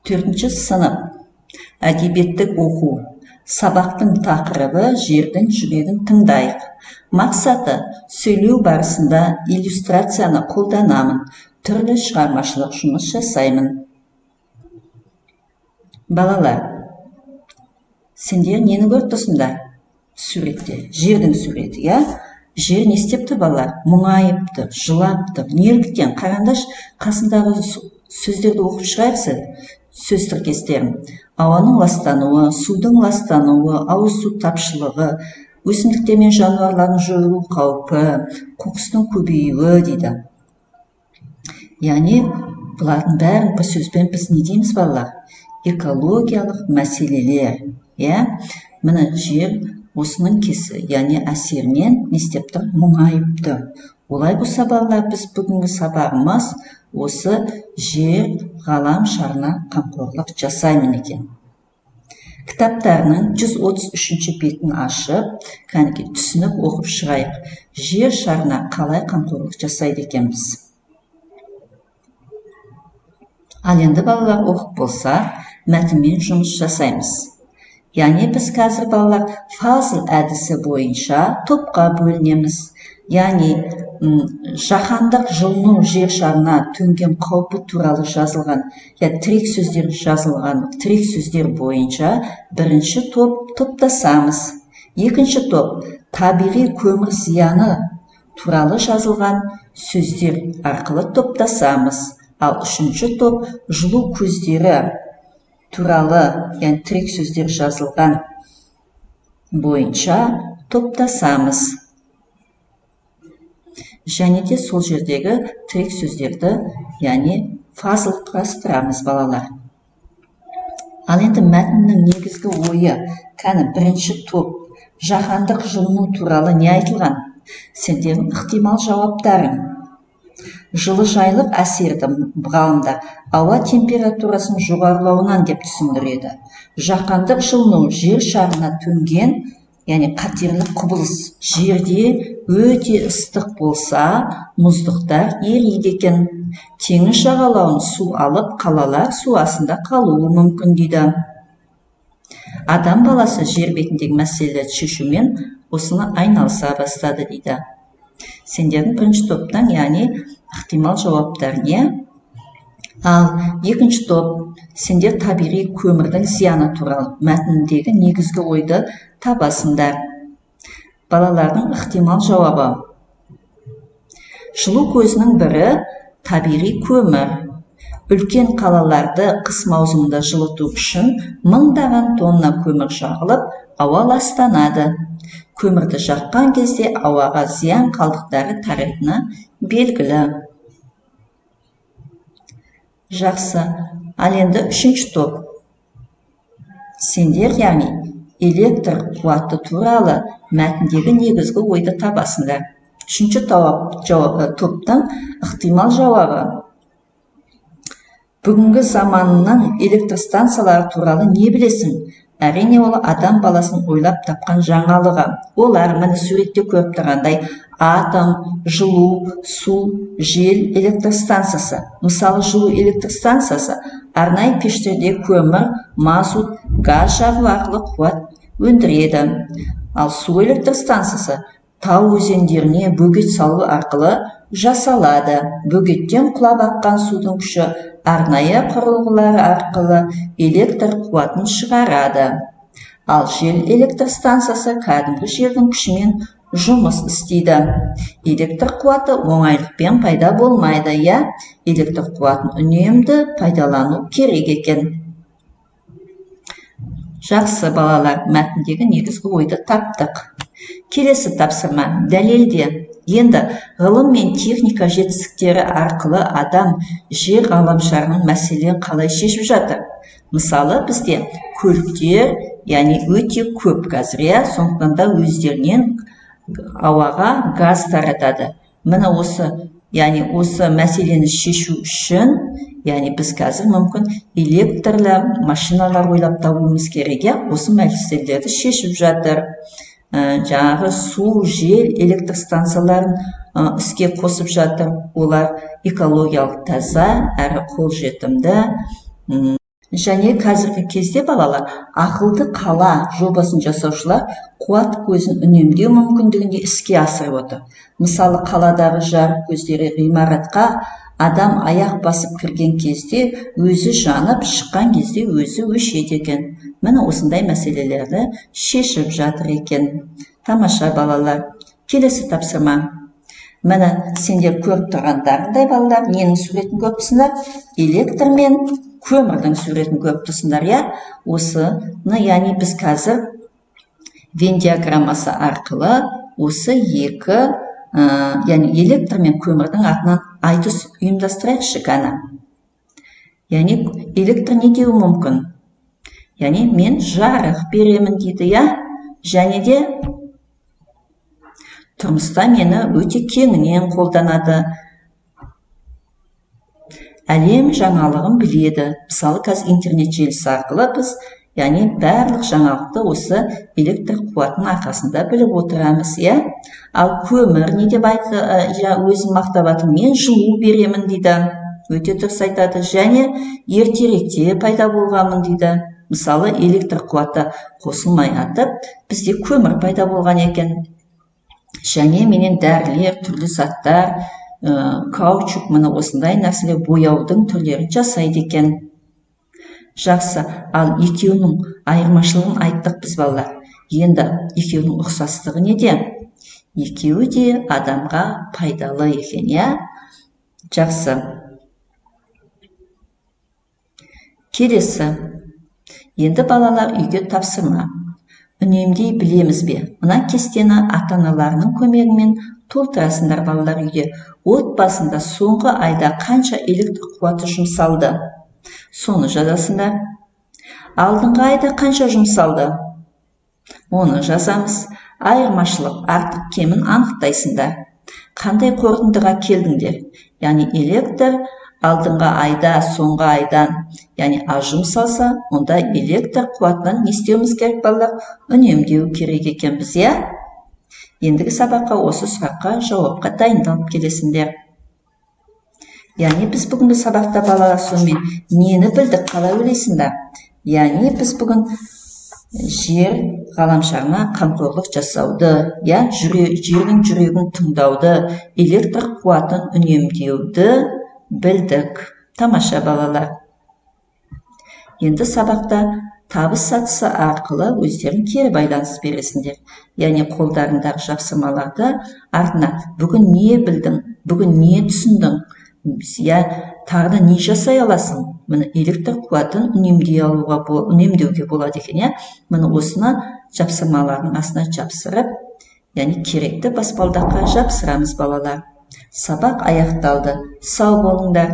Төртінші сынып. Әдебиеттік оқу. Сабақтың тақырыбы: «Жердің жүрегін тыңдайық». Мақсаты: сөйлеу барысында иллюстрацияны қолданамын, түрлі шығармашылық жұмыс жасаймын. Балалар, сендер нені көріп тұрсыңдар суретте? Жердің суреті, иә? Жер не істеп тұр, балалар? Мұңайып тұр, жылап тұр. Неліктен? Қараңдаршы, қасындағы сөздерді оқып шығайықшы, сөз тіркестерін. Ауаның ластануы, судың ластануы, ауыз су тапшылығы, өсімдіктер мен жануарлардың жойылу қаупі, қоқыстың көбеюі дейді. Яғни бұлардың бәрін бір сөзбен біз не дейміз, балалар? Экологиялық мәселелер, иә? Міне, жер осының кесі, яғни әсерінен не істеп тұр? Мұңайып тұр. Олай болса, балалар, біз бүгінгі сабағымыз осы жер ғалам шарына қамқорлық жасаймын екен. Кітаптарының 133 бетін ашып, кәнекей, түсініп оқып шығайық. Жер шарына қалай қамқорлық жасайды екенбіз? Ал енді, балалар, оқып болса, мәтінмен жұмыс жасаймыз. Яғни біз қазір, балалар, фазл әдісі бойынша топқа бөлінеміз. Яғни жаһандық жылыну жер шарына төнген қаупі туралы жазылған, я тірек сөздер жазылған, тірек сөздер бойынша бірінші топ топтасамыз. Екінші топ табиғи көмір зияны туралы жазылған сөздер арқылы топтасамыз. Ал үшінші топ жылу көздері туралы, яғни тірек сөздер жазылған бойынша топтасамыз және де сол жердегі тірек сөздерді, яғни фазл құрастырамыз, балалар. Ал енді мәтіннің негізгі ойы. Кәні, бірінші топ, жаһандық жылыну туралы не айтылған? Сендердің ықтимал жауаптарың: жылыжайлық әсерді ғалымдар ауа температурасының жоғарылауынан деп түсіндіреді. Жаһандық жылыну жер шарына төнген, яғни қатерлі құбылыс. Жерде өте ыстық болса, мұздықтар ериді екен, теңіз жағалауын су алып, қалалар су астында қалуы мүмкін дейді. Адам баласы жер бетіндегі мәселелерді шешумен осыны айналыса бастады дейді. Сендердің бірінші топтың, яғни ықтимал жауаптарың, иә? Ал екінші топ, сендер табиғи көмірдің зияны туралы мәтіндегі негізгі ойды табасыңдар. Балалардың ықтимал жауабы: жылу көзінің бірі табиғи көмір. Үлкен қалаларды қыс маусымында жылыту үшін мыңдаған тонна көмір жағылып, ауа ластанады. Көмірді жаққан кезде ауаға зиян қалдықтары тарайтыны белгілі. Жақсы. Ал енді үшінші топ, сендер, яғни электр қуаты туралы мәтіндегі негізгі ойды табасыңдар. Үшінші топтың ықтимал жауабы: бүгінгі заманның электр станциялары туралы не білесің? Әрине, ол адам баласының ойлап тапқан жаңалығы. Олар, міне, суретте көріп тұрғандай, атом, жылу, су, жел электр станциясы. Мысалы, жылу электр станциясы арнайы пештерде көмір, мазут, газ жағу арқылы қуат өндіреді. Ал су электр станциясы тау өзендеріне бөгет салу арқылы жасалады. Бөгеттен құлап аққан судың күші арнайы құрылғылары арқылы электр қуатын шығарады. Ал жел электр станциясы кәдімгі желдің күшімен жұмыс істейді. Электр қуаты оңайлықпен пайда болмайды, иә? Электр қуатын үнемді пайдалану керек екен. Жақсы, балалар, мәтіндегі негізгі ойды таптық. Келесі тапсырма: дәлелде. Енді ғылым мен техника жетістіктері арқылы адам жер ғаламшарының мәселелерін қалай шешіп жатыр? Мысалы, бізде көліктер, яғни өте көп қазір, иә? Сондықтан да өздерінен ауаға газ таратады. Міне, осы, яғни осы мәселені шешу үшін, яғни біз қазір мүмкін электрлі машиналар ойлап табуымыз керек, иә? Осы мәселелерді шешіп жатыр. Жаңағы су, жел электр станцияларын іске қосып жатыр. Олар экологиялық таза әрі қолжетімді. Және қазіргі кезде, балалар, ақылды қала жобасын жасаушылар қуат көзін үнемдеу мүмкіндігінде іске асырып отыр. Мысалы, қаладағы жарық көздері ғимаратқа адам аяқ басып кірген кезде өзі жанып, шыққан кезде өзі өшеді екен. Міне, осындай мәселелерді шешіп жатыр екен. Тамаша, балалар. Келесі тапсырма. Міне, сендер көріп тұрғандарыңдай, балалар, ненің суретін көріп тұрсыңдар? Электр мен көмірдің суретін көріп тұрсыңдар, иә? Осыны, яғни, біз қазір Венн диаграммасы арқылы осы екі, яғни электр мен көмірдің атынан айтыс ұйымдастырайықшы, кәні. Яғни электр не деуі мүмкін? Яғни мен жарық беремін дейді, иә? Және де тұрмыста мені өте кеңінен қолданады, әлем жаңалығын біледі. Мысалы, қазір интернет желісі арқылы біз, яғни, барлық жаңалықты осы электр қуатының арқасында біліп отырамыз, иә? Ал көмір не деп айтты? Өзін мақтап жатыр: мен жылу беремін дейді, өте дұрыс айтады. Және ертеректе пайда болғанмын дейді. Мысалы, электр қуаты қосылмай атып бізде көмір пайда болған екен. Және менен дәрілер, түрлі заттар, каучук, міне, осындай нәрселер, бояудың түрлерін жасайды екен. Жақсы. Ал екеуінің айырмашылығын айттық біз, балалар. Енді екеуінің ұқсастығы неде? Екеуі де адамға пайдалы екен, иә? Жақсы. Келесі. Енді, балалар, үйге тапсырма. Үнемдей білеміз бе? Мына кестені ата-аналарының көмегімен толтырасыңдар, балалар, үйде. Отбасында соңғы айда қанша электр қуаты жұмсалды? Соны жазасыңдар. Алдыңғы айда қанша жұмсалды? Оны жазамыз. Айырмашылық, артық кемін анықтайсыңдар. Қандай қорытындыға келдіңдер? Яғни электр алдыңғы айда соңғы айдан, яғни, аз жұмсалса, онда электр қуатынан не істеуіміз керек, балалар? Үнемдеу керек екенбіз, иә? Ендігі сабаққа осы сұраққа жауапқа дайындалып келесіңдер. Яғни біз бүгінгі сабақта, балалар, сонымен нені білдік, қалай ойлайсыңдар? Яғни біз бүгін жер ғаламшарына қамқорлық жасауды, иә, жердің жүрегін тыңдауды, электр қуатын үнемдеуді білдік. Тамаша, балалар. Енді сабақта табыс сатысы арқылы өздерің кері байланыс бересіңдер. Яғни қолдарыңдағы жапсырмаларды артына бүгін не білдің, бүгін не түсіндің, иә, тағы да не жасай аласың? Міне, электр қуатын үнемдей алуға, үнемдеуге болады екен, иә? Міне, осыны жапсырмалардың астына жапсырып, яғни керекті баспалдаққа жапсырамыз, балалар. Сабақ аяқталды. Сау болыңдар.